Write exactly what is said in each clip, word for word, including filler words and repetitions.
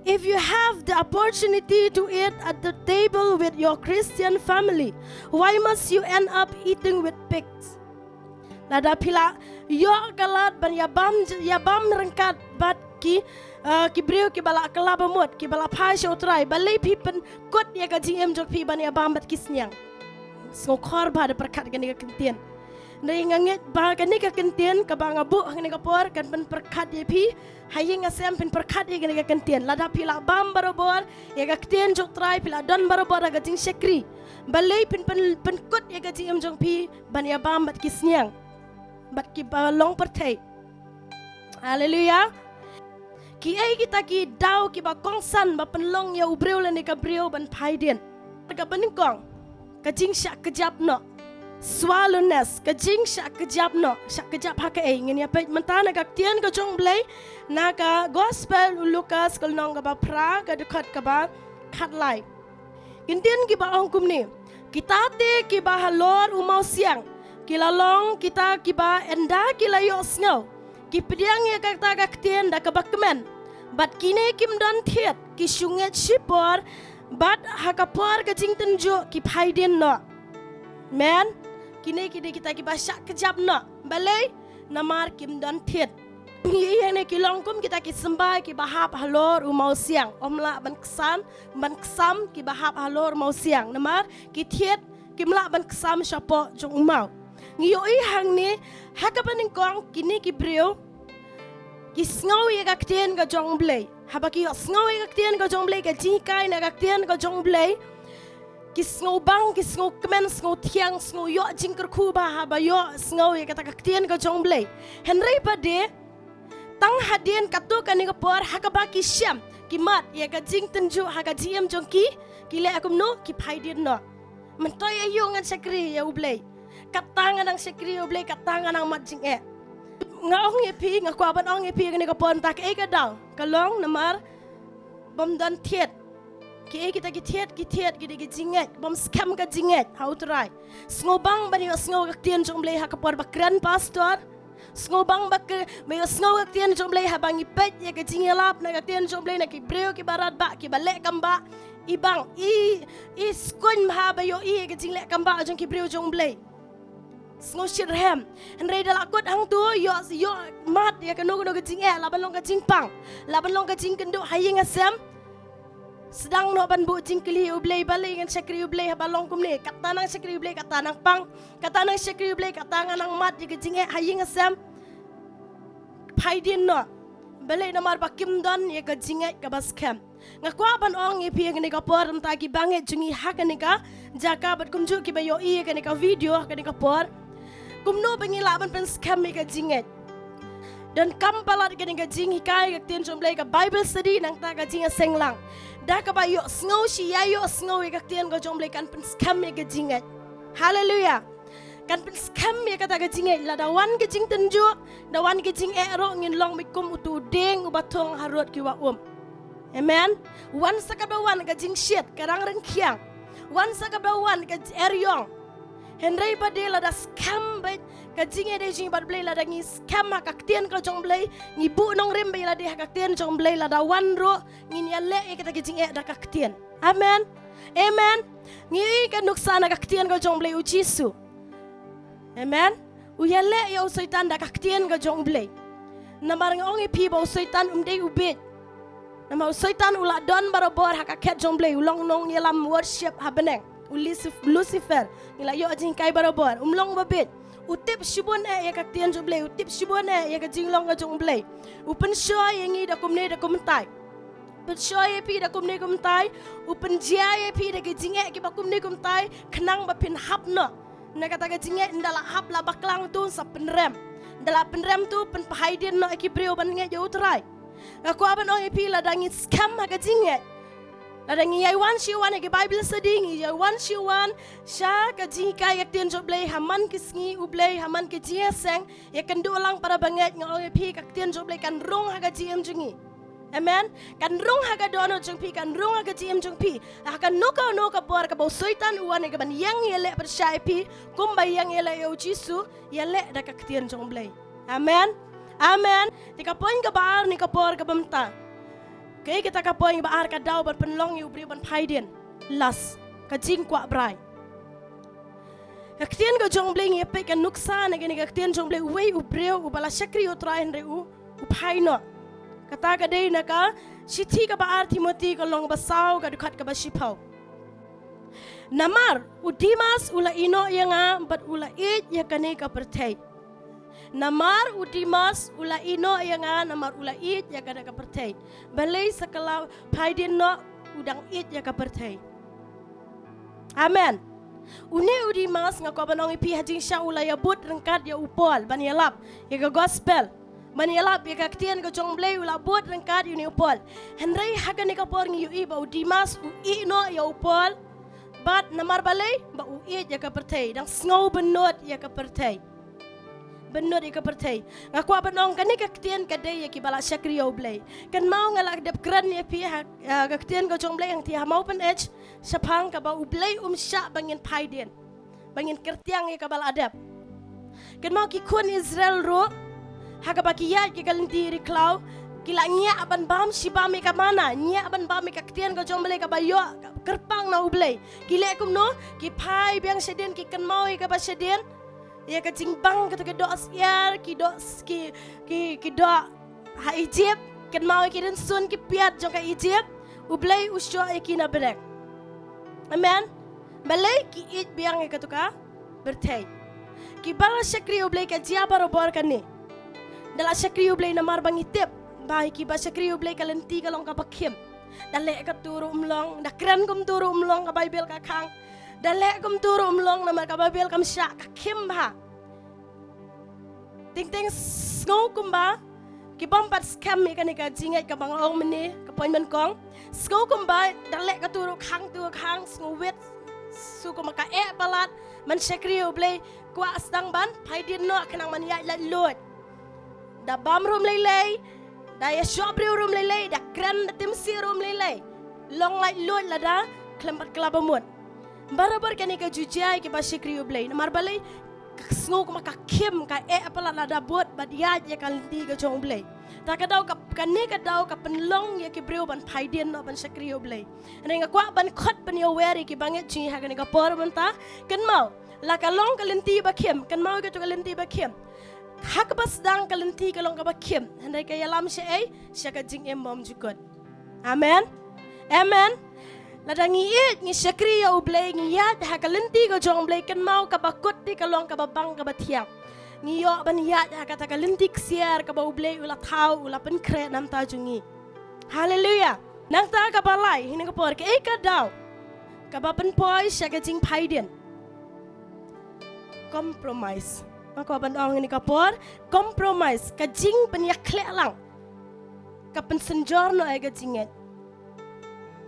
If you have the opportunity to eat at the table with your Christian family, why must you end up eating with pigs? Lada phi la ïoh ka lad ban ïabam, ïabam ryngkat bad ki, uh, ki briew kiba la kylla bamut, kiba la phai sha U Trai, balei phi pynkut ïa ka jingim jong phi ban ïabam bad ki sniang? Sngewkhor bha da pyrkhat kane ka kyntien. Hynrei nga ngeit ba kane ka kyntien kaba nga buh ha kane ka por kan pynpyrkhat ïa phi ha ïing ha sem, pynpyrkhat ïa kane ka kyntien. Lada phi la bam barabor ïa ka ktien jong U Trai, phi la don barabor ha ka jingshakri, balei phin pyn, pynkut ïa ka jingim jong phi ban ïabam bad ki sniang, bad kiba long pyrthei? Haleluya. Kiei kita ki daw kiba kongsan ba pynlong ïa u briew lane ka briew ban phai dien? Kaba nyngkong, ka jingshah kjap noh. Swallowness, ka jingshah kjap noh. Shah kjap ha kaei? Ngin ïa peit mynta na ka ktien ka jong U Blei, na ka Gospel u Lukas, ka lynnong kaba phra, ka dkhot kaba khatlai. Ki ktien kiba ong kumne: Kita te kiba halor u mawsiang ki la long kita kiba ynda ki la ïohsngew, ki pdiang ïa kata ka ktien da kaba kmen, bad kine kim don thied, ki shu ngeit shipor, bad ha ka por ka jingtynjuh ki phai dien noh. Amen. Kine ki dei kita kiba shah kjap noh. Balei? Namar kim don thied. Ngi ïohi hangne ki long kum kita ki symbai kiba hap halor u mawsiang. Ym lah ban ksam, ban ksam kiba hap halor u mawsiang. Namar ki thied, kim lah ban ksam shapoh jong u maw. Ngi ïohi hangne, ha kaba nyngkong kine ki briew ki sngew ïa ka ktien ka jong U Blei. Haba ki ïohsngew ïa ka ktien ka jong U Blei, ka jinghikai na ka ktien ka jong U Blei, ki sngewbang, ki sngewkmen, sngewthiang, sngew ïoh jingkyrkhu bha haba ïohsngew ïa kata ka ktien ka jong U Blei. Hynrei pat de, tang hadien katto katne ka por, ha kaba ki shem, ki mad ïa ka jingtynjuh ha ka jingim jong ki, ki leh kumno? Ki phai dien noh. Mynta ïa ïoh ngan shakri ïa U Blei. Kata nga nang shakri ïa U Blei, kata nga nang mad jingeh. Nga ong ïa phi, nga kwah ban ong ïa phi kane ka por mynta, kaei ka daw? Ka long namar bym don thied. Kiei kita ki thied? Ki thied ki dei ki jingngeit, bym skhem ka jingngeit ha U Trai. Sngewbang ban ïohsngew ka ktien jong U Blei ha ka por ba kren pastor. Sngewbang ba kren, ba ïohsngew ka ktien jong U Blei haba ngi peit ïa ka jingïalap na ka ktien jong U Blei na ki briew kiba radbah, kiba leh kam bah. I bang, i, i skhem bha ba ïohi ïa ka jingleh kam bah jong ki briew jong U Blei. Sngewsih rhem. Hynrei da la kut hangto, ïoh, ïoh mad ïa kano kano ka jingeh, lah ban long ka jingpang, lah ban long ka jingkynduh ha ïing ha sem. Sdang noh ban buh jingkylli ïa U Blei, balei ngan shakri ïa U Blei haba long kumne? Kata nang shakri ïa U Blei, kata nang pang. Kata nang shakri ïa U Blei, kata nga nang mad ïa ka jingeh ha ïing ha sem. Phai dien noh. Balei? Namar ba kim don ïa ka jingngeit kaba skhem. Nga kwah ban ong ïa phi ha kane ka por, mynta kiba ngeit jong ngi ha kane ka jaka bad kumjuh kiba ïohi ïa kane ka video ha kane ka por, kumno ba ngi lah ban pynskhem ïa ka jingngeit? Donkam palat kane ka jinghikai ka ktien jong U Blei, ka Bible study, nangta ka jingïaseng lang. Da kaba ïohsngew shi ïa ïohsngew ïa ka ktien ka jong U Blei kan pynskhem ïa ka jingngeit. Haleluya. Kan pynskhem ïa kata ka jingngeit. Lada wan ka jingtynjuh, da wan ka jingeh ruh, ngin long beit kum utu u dieng uba thung harud ki wah um. Amen. Wan sa kaba wan ka jingshit, ka rang ryngkhiang. Wan sa kaba wan ka eriong. Hynrei pat de lada skhem beit ka jingïadei jong ngi bad U Blei, lada ngi skhem ha ka ktien ka jong U Blei, ngi buh nongrim bad ïalade ha ka ktien jong U Blei, lada wan ruh ngin ïaleh ïa kata ka jingeh da ka ktien. Amen. Amen. Ngi ïohi ka nuksa na ka ktien ka jong U Blei, u Jisu. Amen. U ïaleh ïa u Soitan da ka ktien ka jong U Blei. Namar nga ong ïa phi ba u Soitan um dei u bieit. Namar u Soitan u la don barabor ha ka khet jong U Blei, u long nongïalam worship ha bneng. U Lisif-, Lucifer, ngi la ïoh jinghikai barabor, um long uba bieit. U tip shibun eh ïa ka ktien jong U Blei, u tip shibun eh ïa ka jinglong ka jong U Blei. U pynshoi ïa ngi da kumne da kumtai. Pynshoi ïa phi da kumne kumtai, u pynjia ïa phi da ki jingeh kiba kumne kumtai, khnang ba phin hap noh na kata ka jingeh. Ynda la hap, la bakla hangto, sa pynrem. Ynda la pynrem to, pynphai dien noh ïa ki briew ban ngeit ïa U Trai. Nga kwah ban ong ïa phi, lada ngi skhem ha ka jingngeit, lada ngi ïai wan shi wan ha ki Bible study, ngi ïai wan shi wan sha ka jinghikai ka ktien jong U Blei ha man ki sngi U Blei, ha man ki jingïaseng, ïakynduh lang para bangeit, nga ong ïa phi, ka ktien jong U Blei kan rung ha ka jingim jong ngi. Amen. Kan rung ha ka dohnud jong phi, kan rung ha ka jingim jong phi. Ha kano kano ka por kaba u Soitan u wan ïa ka ban ïeng ïaleh pyrshah ïa phi, kumba ïeng ïaleh ïa u Jisu, ïaleh da ka ktien jong U Blei. Amen. Amen. Te ka point kaba ar ne ka por kaba mynta. Kaei kata ka por ba ar ka daw ban pynlong ïa u briew ban phai dien? Lust, ka jingkwah brai. Ka ktien ka jong U Blei ngi ïa peit ka nuksa na kane ka ktien jong U Blei, uwei u briew uba la shakri ïa U Trai hynrei u, u phai noh. Kata ka dei na ka shithi kaba ar Timothi ka lynnong ba saw ka dkhot kaba shiphew. Namar u Demas u la ïeh noh ïa nga bad u la ïeit ïa kane ka pyrthei. Namar u Demas u la ïeh noh ïa nga, namar u la ïeit ïa kane ka pyrthei. Balei sa ka la phai dien noh, u dang ïeit ïa ka pyrthei. Amen. Une u Demas nga kwah ban ong ïa phi, ha jingshah u la ïabud ryngkat ïa u Paul ban ïalap ïa ka gospel, ban ïalap ïa ka ktien ka jong U Blei, u la bud ryngkat ïa une u Paul. Hynrei ha kane ka por ngi ïohi ba u Demas u ïeh noh ïa u Paul. Bad namar balei? Ba u ïeit ïa ka pyrthei, dang sngew bynnud ïa ka pyrthei. Bynnud ïa ka pyrthei. Nga kwah ban ong kane ka ktien ka dei ïa kiba la shakri ïa U Blei. Kynmaw nga la dep kren ïa phi ha, ha ka ktien ka jong U Blei hangtei ha Mawpyniaid shaphang kaba U Blei um shah ba ngin phai dien, ba ngin kyrtiang ïa kaba la dep. Kynmaw ki khun Israel ruh, ha kaba ki ïaid ïa ka lynti ri khlaw, ki la ngiah ban bam shi bam ïa ka manna, ngiah ban bam ïa ka ktien ka jong U Blei kaba ïoh kyrpang na U Blei. Ki leh kumno? Ki phai biang shadien, ki kynmaw ïa kaba shadien, ïa ka jingbang kata, ki doh syiar, ki doh s-, ki, ki, ki doh ha Egypt, kynmaw ïa ki rynsun ki piat jong ka Egypt, U Blei u shoh ïa ki na bneng. Amen. Balei? Ki ïeit biang ïa kata ka pyrthei. Kiba la shakri ïa U Blei ka jia barabor kane. Da la shakri ïa U Blei namar ba ngi tip ba ïa kiba shakri ïa U Blei ka lynti ka long kaba khim. Da leh katto ruh um long, da kren kumto ruh um long, ka Baibl ka khang. Da leh kumto ruh um long namar ka Baibl kam shah, ka khim bha. Teng teng sngew kumba ki bym pat skhem ïa kane ka jingngeit kaba nga ong mynne, ka point ban kong. Sngew kumba da leh katto ruh khang, to khang, sngew wit, sngew kumba ka eh palat ban shakri ïa U Blei, kwah sdang ban phai dien noh khnang ban ïaid laitluid. Da bam ruh um lei lei, da ïashoh briew ruh um lei lei, da kren da tim sih ruh um lei lei. Long laitluid lada khlem pat kylla bamut. Barabor kane ka ju jia ïa kiba shakri ïa U Blei. Namar balei? Ka sngew kumba ka khim, ka eh palat lada bud bad ïaid ïa ka lynti ka jong U Blei. Ta ka daw ka, kane ka daw ka pynlong ïa ki briew ban phai dien noh ban shakri ïa U Blei. Hynrei nga kwah ban khot ban ïawer ïa kiba ngeit jong ngi ha kane ka por mynta. Kynmaw, la ka long ka lynti ba khim, kynmaw ïa kato ka lynti ba khim. Ha kaba sdang ka lynti ka long kaba khim, hynrei ka ïalam shaei? Sha ka jingim bymjukut. Amen. Amen. Lada ngi ïeit, ngi shakri ïa U Blei, ngi ïaid ha ka lynti ka jong U Blei, kynmaw kaba kut te ka long kaba bang kaba thiang. Ngi ïoh ban ïaid ha kata ka lynti ksiar kaba U Blei u la thaw, u la pynkhreh na bynta jong ngi. Haleluya. Nangta kaba lai, ha kane ka por, kaei ka daw kaba pynpoi sha ka jingphai dien? Compromise. Nga kwah ban ong ha kane ka por, compromise, ka jingpynïakhleh lang ka pynsynjor noh ïa ka jingngeit.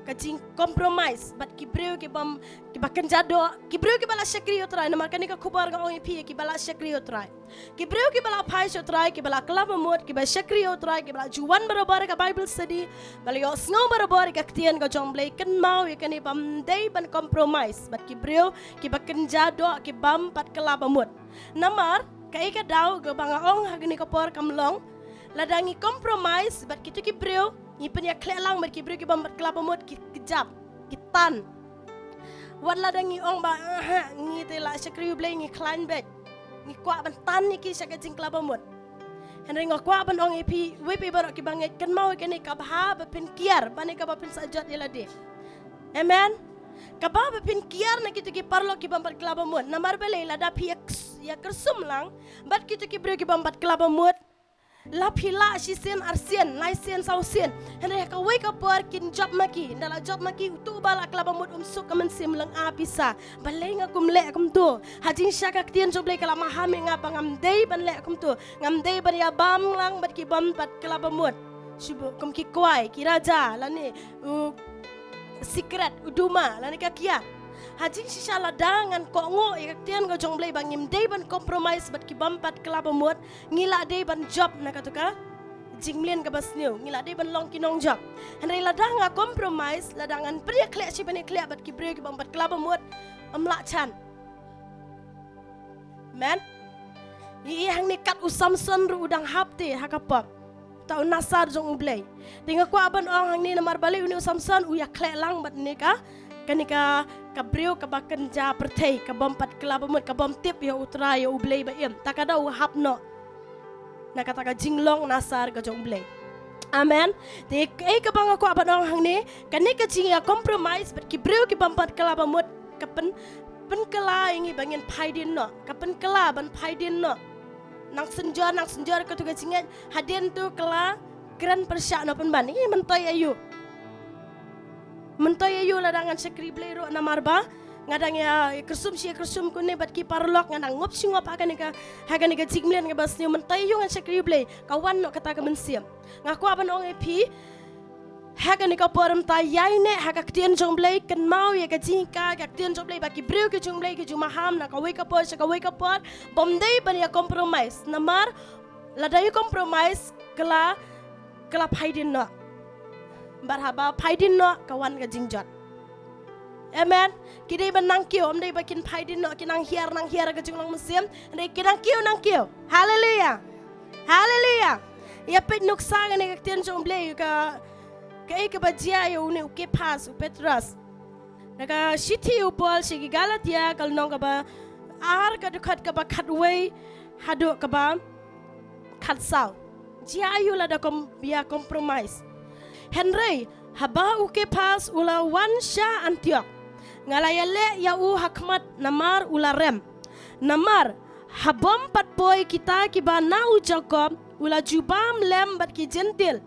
Ka jingcompromise bad ki briew ki bym, kiba kynja doh, ki briew kiba la shakri ïa U Trai, namar kane ka khubor nga ong ïa phi, kiba la shakri ïa U Trai. Ki briew kiba la phai sha U Trai, kiba la kylla bamut, kiba shakri ïa U Trai, kiba la ju wan barabor ha ka Bible study, ba la ïohsngew barabor ïa ka ktien ka jong U Blei, kynmaw ïa kane, bym dei ban compromise bad ki briew kiba kynja doh, ki bym pat kylla bamut. Namar kaei ka daw kaba nga ong ha kane ka por kam long, lada ngi compromise bad kito ki briew, ngi pynïakhleh lang bad ki briew ki bym pat kylla bamut, ki kjap, ki tan. Wat lada ngi ong ba, "Aha, ngi te la shakri ïa U Blei, ngi khlaiñ beit, ngi kwah ban tan ïa ki sha ka jingkylla bamut." Hynrei nga kwah ban ong ïa phi, wei phi baroh kiba ngeit, kynmaw ïa kane, ka bha ba phin kiar ban ïa kaba phin sah jot ïa lade. Amen. Ka bha ba phin kiar na kito ki paralok ki bym pat kylla bamut. Namar balei? Lada phi ïa kyrsum lang bad kito ki briew ki bym pat kylla bamut, la phi lah shisien, arsien, laisien, sawsien, hynrei ha kawei ka por kin jop ma ki. Nda la jop ma ki, uto uba la kylla bamut um suk ka mynsiem, lynga pisa. Balei nga kum leh kumto? Ha jingshah ka ktien jong U Blei ka la maham ïa nga ba ngam dei ban leh kumto. Ngam dei ban ïa bam lang bad ki bym pat kylla bamut. Shu kum ki kwai, ki raja, lane u sikret, u duma, lane ka kiad. Ha jingshisha lada ngan kohnguh ïa ka ktien ka jong U Blei ba ngim dei ban compromise bad ki bym pat kylla bamut, ngi lah dei ban jop na kato ka jingmlien kaba sniew, ngi lah dei ban long ki nongjop. Hynrei lada nga compromise, lada ngan pynïakhleh shi pynïakhleh bad ki briew ki bym pat kylla bamut, ym lah jan. Amen. Ïa, ïa hangne kat u Samson ruh u dang hap te ha ka pop. Ta u nasar jong U Blei. Te nga kwah ban ong hangne namar balei une u Samson u ïa khleh lang bad ne ka, kane ka, ka briew kaba kynja pyrthei, ka bym pat kylla ba mut, ka bym tip ïa U Trai ïa U Blei ba im. Ta ka da u hap noh na kata ka jinglong nasar ka jong U Blei. Amen. Te kaei kaba nga kwah ban ong hangne, kane ka jingïa compromise bad ki briew ki bym pat kylla ba mut, ka pyn, pynkylla ïa ngi ba ngin phai dien noh, ka pynkylla ban phai dien noh. Nang synjor, nang synjor kato ka jingngeit, hadien to ka la kren pyrshah noh pynban. Ïa, mynta ïa ïoh. Mynta ïa ïoh lada ngan shakri Blei ruh namar ba nga dang ïa kyrsum shi kyrsum kumne bad ki paralok, nga dang ngop shi ngop ha kane ka, ha kane ka jingmlien kaba sniew. Mynta ïa ïoh ngan shakri Blei, ka wan noh kata ka mynsiem. Nga kwah ban ong ïa phi, ha kane ka por mynta ïaineh ha ka ktien jong U Blei, kynmaw ïa ka jinghikai ka ktien jong U Blei ba ki briew ki jong U Blei ki ju maham na kawei ka por sha kawei ka por. Bym dei ban ïa compromise namar lada ïa compromise ka la, ka la phai dien noh. Bad haba phai dien noh ka wan ka jingjot. Amen. Ki dei ban nang kiew, ym dei ba kin phai dien noh, ki nang hiar nang hiar ka jinglong mynsiem. Hynrei ki nang kiew, nang kiew. Haleluya. Haleluya. Ïa peit nuksa kane ka ktien jong U Blei ka, kaei kaba jia ïa une u Kephas, u Petros. Na ka shithi u Paul sha ki Galatia ka lynnong kaba ar, ka dkhot kaba khatwei haduh kaba khatsaw. Jia aïu lada kum ïa compromise? Hynrei haba u Kephas u la wan sha Antiok, nga la ïaleh ïa u ha khmat namar u la rem. Namar ha bym pat poi kita kiba na u Jakob, u la ju bam lem bad ki Jentil.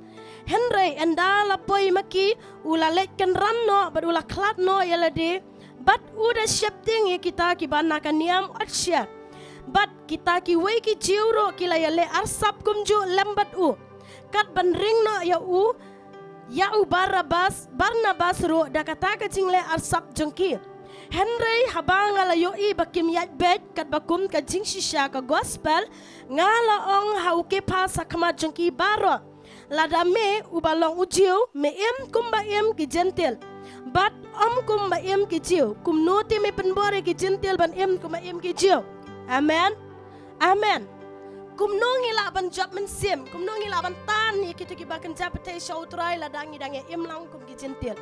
Hynrei ynda la poi ma ki, u la leit kynran noh bad u la khlad noh ïa lade, bad u da sheptieng ïa kita kiba na ka niam Otshia. Bad kita kiwei ki Jiw ruh ki la ïaleh arsap kumjuh lem bad u. Kat ban ring noh ïa u, ïa u Barabas, Barnabas ruh da kata ka jingleh arsap jong ki. Hynrei haba nga la ïohi ba kim ïaid beit katba kum ka jingshisha ka gospel, nga la ong ha u Kephas ha khmat jong ki baroh, lada me uba long u Jiw me im kumba im ki Jentil, bad ym kumba im ki Jiw, kumno te me pynbor ïa ki Jentil ban im kumba im ki Jiw? Amen. Amen. Kumno ngi lah ban jop mynsiem, kumno ngi lah ban tan ïa kito kiba kynja pyrthei sha U Trai lada ngi dang ïa im lang kum ki Jentil?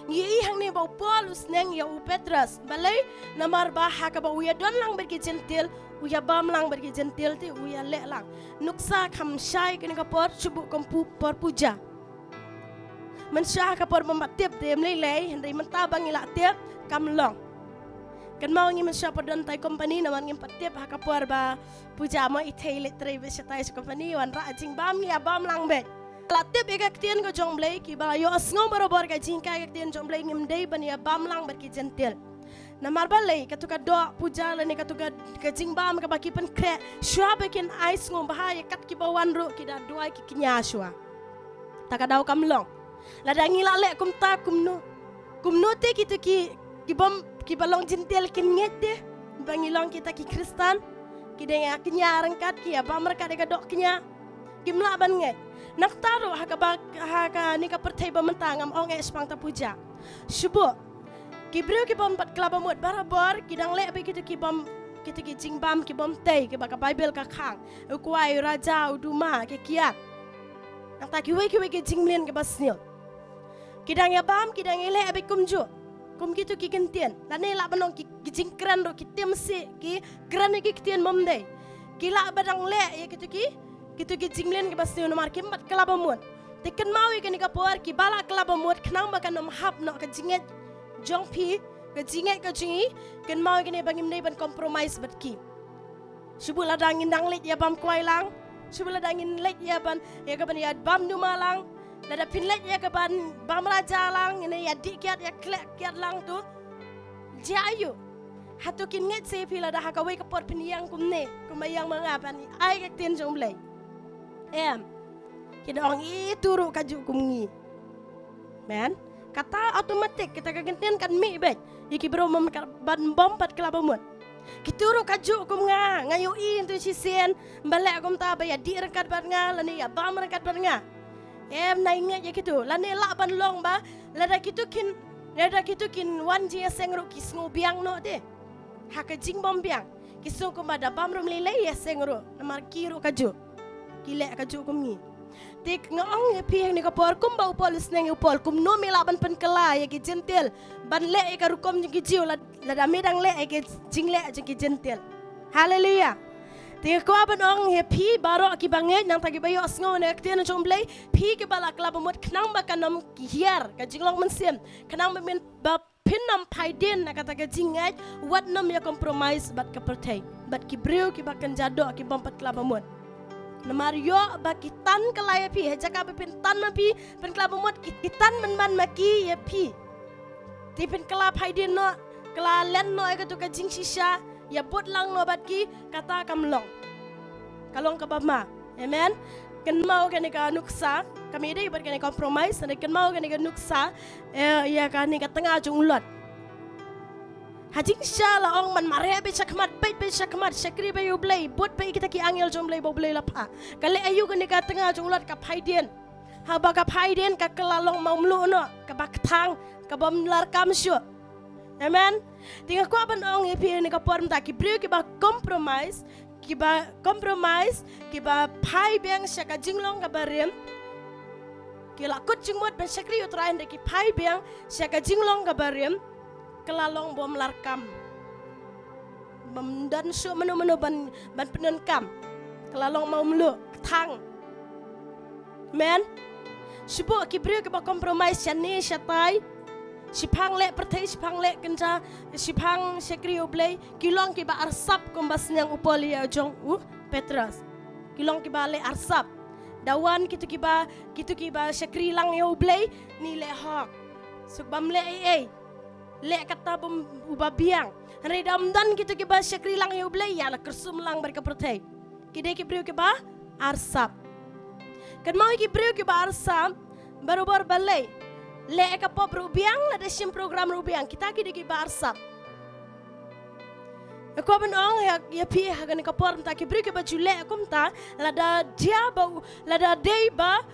Ngi ïohi hangne ba u Paul u sneng ïa u Petros. Balei? Namar ba ha kaba u ïa don lang bad ki Jentil, u ïa bam lang bad ki Jentil te u ïa leh lang. Nuksa kham shai kane ka por, shu buh kum pu-, por puja. Mynshuwa ha ka por bym pat tip te ym lei lei, hynrei mynta ba ngi la tip, kam long. Kynmaw ngi mynshuwa pat don tai company, namar ngim pat tip ha ka por ba puja mo, i thei leit trei beit shatai sha company, wanrah jingbam ngi ïa bam lang beit. La tip ïa ka ktien ka jong U Blei, kiba la ïohsngew barabor ka jinghikai ka ktien jong U Blei, ngim dei ban ïa bam lang bad ki Jentil. Namar balei, kato ka doh puja lane kato ka, ka jingbam kaba ki pynkhreh, shuwa ba kin ai sngewbha ïa kat kiba wan ruh ki da duwai ki kñia shuwa. Ta ka daw kam long. Lada ngi la leh kumta kumno, kumno te kito ki, ki bym, kiba long Jentil kin ngeit te ba ngi long kita ki Khristan? Ki dang ïa kñia ryngkat, ki ïa bam ryngkat ïa ka doh kñia. Kim lah ban ngeit. Nangta ruh ha kaba, ha kane ka pyrthei ba mynta, ngam ong eh shaphang ta puja. Shu buh. Ki briew ki bym pat kylla ba mut barabor, ki dang leh beit kito ki bym, kito ki jingbam ki bym tei, kiba ka Baibl ka khang. U kwai, u raja, u duma, ki kiad. Nangta kiwei kiwei ki jingmlien kiba sniew. Ki dang ïa bam, ki dang ïa leh beit kumjuh. Kum kito ki ktien. Lane lah ban ong ki, ki jingkren ruh ki tim sih, ki kren ïa ki ktien bym dei. Ki lah ba dang leh ïa kito ki, kito ki jingmlien kiba sniew namar kim pat kylla ba mut. Te kynmaw ïa kane ka por, kiba la kylla ba mut, khnang ba kan ym hap noh ka jingngeit jong phi, ka jingngeit ka jong ngi, kynmaw ïa kane ba ngim dei ban compromise bad ki. Shu buh lada ngin dang leit ïa bam kwai lang. Shu buh lada ngin leit ïa ban, ïa ka ban ïa bam duma lang. Lada phin leit ïa ka ban bam raja lang, ngin ïa dih kiad, ïa khleh kiad lang tu. Jia aïu? Hato kin ngeit sa ïa phi lada ha kawei ka por phin ïeng kumne, kumba ïeng ma nga ban ai ka ktien jong U Blei? Em. Ki da ong ïa tu ruh kajuh kum ngi. Men, kata automatic, kata ka ktien kan mih beit ïa ki briew bym pat, bym pat kylla ba mut. Kito ruh kajuh kum nga, nga ïohi hangtu shisien ba leh kumta, ba ïa dih ryngkat bad nga, lane ïa bam ryngkat bad nga. Em, nai ngeit ïa kito, lane lah ban long ba lada kito kin, lada kito kin wan jingïaseng ruh ki sngew biang noh te. Ha ka jingbym biang, ki sngew kumba da bam ruh ym lei lei, ïaseng ruh, namar ki ruh kajuh, ki leh kajuh kum ngi. Te nga ong ïa phi hangne ka por kumba u Paul u sneng ïa u Paul, kumno me lah ban pynkylla ïa ki Jentil ban leh ïa ka rukom jong ki Jiw, lad-, lada me dang leh ïa ki jingleh jong ki Jentil. Haleluya. Te nga kwah ban ong ïa phi baroh kiba ngeit, nangta kiba ïohsngew na ka ktien jong u Blei, phi kiba la kylla ba mut, khnang ba kan ym hiar ka jinglong mynsiem, khnang ba men ba phin ym phaidien na kata ka jingngeit, wat nym ïa compromise bad ka pyrthei, bad ki briew kiba kynja doh, ki bym pat kylla ba mut. Namar ïoh ba ki tan kylla ïa phi, ha jaka ba phin tan ma phi, phin kylla ba mut, ki, ki tan mynban ma ki ïa phi. Te phin kylla phaidien noh, kylla len noh ïa katu ka jingshisha, ïa bud lang noh bad ki, kata kam long. Ka long kaba ma. Amen. Kynmaw kane ka nuksa, kam dei bad kane compromise, hynrei kynmaw kane ka nuksa, eh, ïa kane ka tnga jong u Lot. Ha jingshisha la ong, man mareh beit shakhmat, beit beit shakhmat, shakri beit ïa u Blei, bud beit ïa kita ki angel jong u Blei ba u Blei la phah. Ka leh aïu kane ka tnga jong u Lot, ka phaidien. Haba ka phaidien, ka kylla long mawmluh noh, kaba kthang, ka bym lah kam shuh. Amen. Te nga kwah ban ong ïa phi hangne ka por mynta, ki briew kiba compromise, kiba compromise, kiba phai biang sha ka jinglong kaba rim, ki la kut jingmut ban shakri ïa u Trai, hynrei ki phai biang sha ka jinglong kaba rim, ka la long bym lah kam. Bym don shuh mano mano ban, ban pyndonkam. Ka la long mawmluh, kthang. Amen. Shibun ki briew kiba compromise shane shatai, shiphang leh pyrthei, shiphang leh kynja, shiphang shakri ïa u Blei, ki long kiba arsap kumba sneng u Paul ïa jong u Petros. Ki long kiba leh arsap. Da wan kitu kiba, kitu kiba shakri lang ïa u Blei, ngi leh hok. Suk bym leh ei ei. Leh kata bym uba biang. Hynrei da ym don kitu kiba shakri lang ïa u Blei, ïa la kyrsum lang bad ka pyrthei. Ki dei ki briew kiba arsap. Kynmaw ki briew kiba arsap, barabor balei. Leh ka pop ruh biang, lada shim program ruh biang. Kita ki dei kiba arsap. Nga kwah ban ong ïa, ïa phi ha kane ka por mynta, ki briew kiba ju leh kumta, lada jia ba u, lada dei ba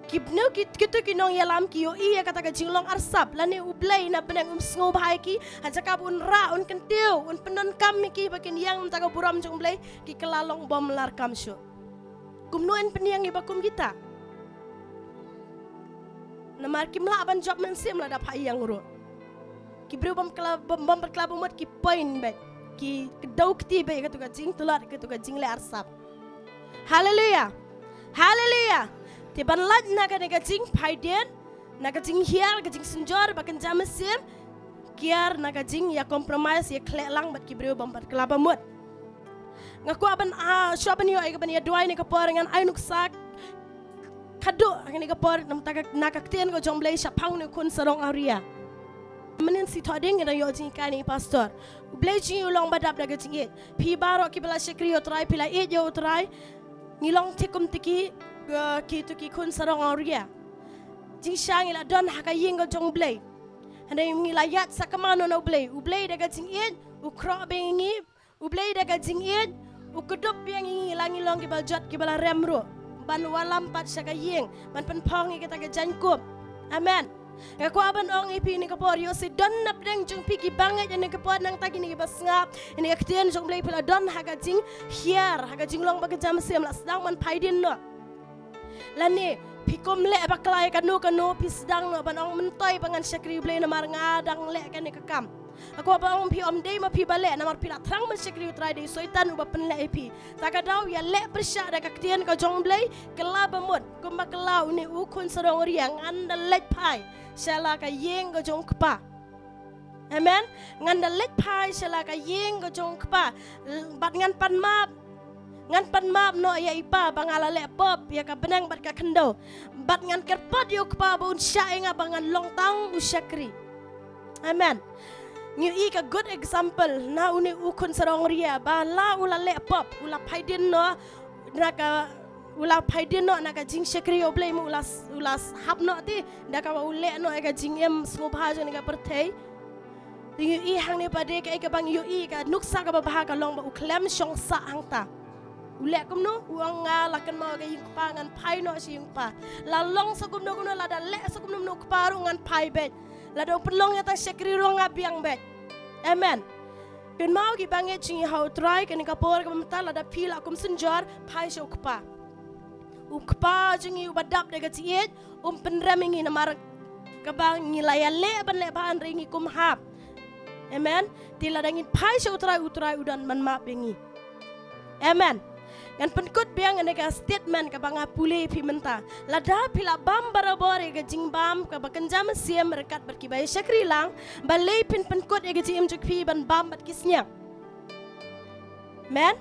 ki bneng ki, kitu ki nongïalam ki ïohi ïa kata ka jinglong arsap, lane u Blei na bneng um sngewbha ïa ki, ha jaka ba un rah, un kyntiew, un pyndonkam ïa ki ba kin ïeng mynta ka burom jong u Blei, ki kylla long bym lah kam shuh. Kumno yn pynïeng ïa ba kum kita? Namar kim lah ban jop mynsiem lada phah ïeng ruh. Ki briew bym kylla, bym, bym pat kylla ba mut ki point beit. Ki kdew kti beit ïa katu ka jingtlot, ïa katu ka jingleh arsap. Haleluya. Haleluya. Te ban lait na kane ka jingphaidien, na ka jinghiar, ka jingsynjor, ba kynja mynsiem, kiar na ka jingïa compromise, ïa khleh lang bad ki briew bym pat kylla ba mut. Nga kwah ban, ah, shuwa ban ïoh, ïa ka ban ïa duwai ne ka por ngan ai nuksa khadduh, ha kane ka por, namar ka, na ka ktien ka jong u Blei shaphang une u khun sarong awria. Mynnin shi thoh ding ngi dang ïoh jinghikai na i pastor. U Blei jong ngi u long ba dap da ka jingïeit. Phi baroh kiba la shakri ïa u Trai, phi la ïeit ïa u Trai. Ngi long thik kum tiki, eh, kitu ki khun sarong awria. Jingshisha ngi la don ha ka ïing ka jong u Blei. Hynrei ngi la ïaid sakma noh na u Blei. U Blei da ka jingïeit u khroh biang ïa ngi. U Blei da ka jingïeit u kdup biang ïa ngi, la ngi long kiba jot kiba la rem ruh ban wallam pat sha ka ïing, ban pynphong ïa kata ka jaiñkup. Amen. Nga kwah ban ong ïa phi ne ka por, ïoh sdang na pdeng jong phi kiba ngeit ne ka por, nangta kine kiba sngap ïa ka ktien jong u Blei, phi la don ha ka jinghiar, ha ka jinglong ba kynja mynsiem, la sdang ban phaidien noh. Lane phi kum leh bakla ïa kano kano, phi sdang noh ban ong, myntoi ba ngan shakri u Blei namar nga dang leh kane ka kam. Nga kwah ban ong phi, ym dei ma phi ba leh, namar phi la thrang ban shakri u Trai, dei Soitan uba pynleh ïa phi. Ta ka daw ïa leh pyrshah da ka ktien ka jong u Blei, kylla ba mut kumba kylla une u khun sarong awria, ngan da leit phai sha la ka ïing ka jong u kpa. Amen. Ngan da leit phai sha la ka ïing ka jong u kpa. Bad ngan pan map, ngan pan map noh ïa i pa ba nga la leh pop ïa ka bneng bad ka khyndew. Bad ngan kyrpad ïa u kpa ba un shah ïa nga ba ngan long tang u shakri. Amen. Ngi ïohi ka good example na une u khun sarong awria ba la u la leh pop, u la phaidien noh na ka, u la phaidien noh na ka jingshakri ïa u Blei, mo u la, u la hap noh te da kaba u leh noh ïa ka jingim sngewbha jong ne ka pyrthei. Te ngi ïohi hangne pat de kaei kaba ngi ïohi, ka nuksa kaba bha ka long ba u khlem shong sah hangta. U leh kumno? U ong, nga la kynmaw ïa ka ïing kpa, ngan phai noh sha ïing kpa. La long sa kumno kumno, lada leh sa kumno kumno u kpa ruh ngan phai beit. Lada u pynlong ïa tang shakri ruh nga biang beit. Amen. Kynmaw kiba ngeit jong ngi ha u Trai, kane ka por kaba mynta, lada phi la kum synjor, phai sha u kpa. U Kpa jong ngi uba dap da ka jingïeit um pynrem ïa ngi namar kaba ngi la ïaleh ban leh bha, hynrei ngi kum hap. Amen. Te lada ngin phai sha U Trai, U Trai u don ban map ïa ngi. Amen. Ngan pynkut biang ïa ka statement kaba nga pule ïa phi mynta. Lada phi la bam barabor ïa ka jingbam kaba kynja mynsiem ryngkat bad kiba ïa shakri lang, balei phin pynkut ïa ka jingim jong phi ban bam bad ki sniang? Amen.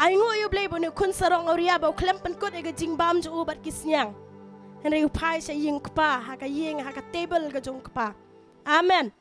Ai nguh ïa U Blei ba une u khun sarong awria ba u khlem pynkut ïa ka jingbam jong u bad ki sniang, hynrei u phai sha ïing Kpa, ha ka ïing, ha ka table ka jong Kpa. Amen.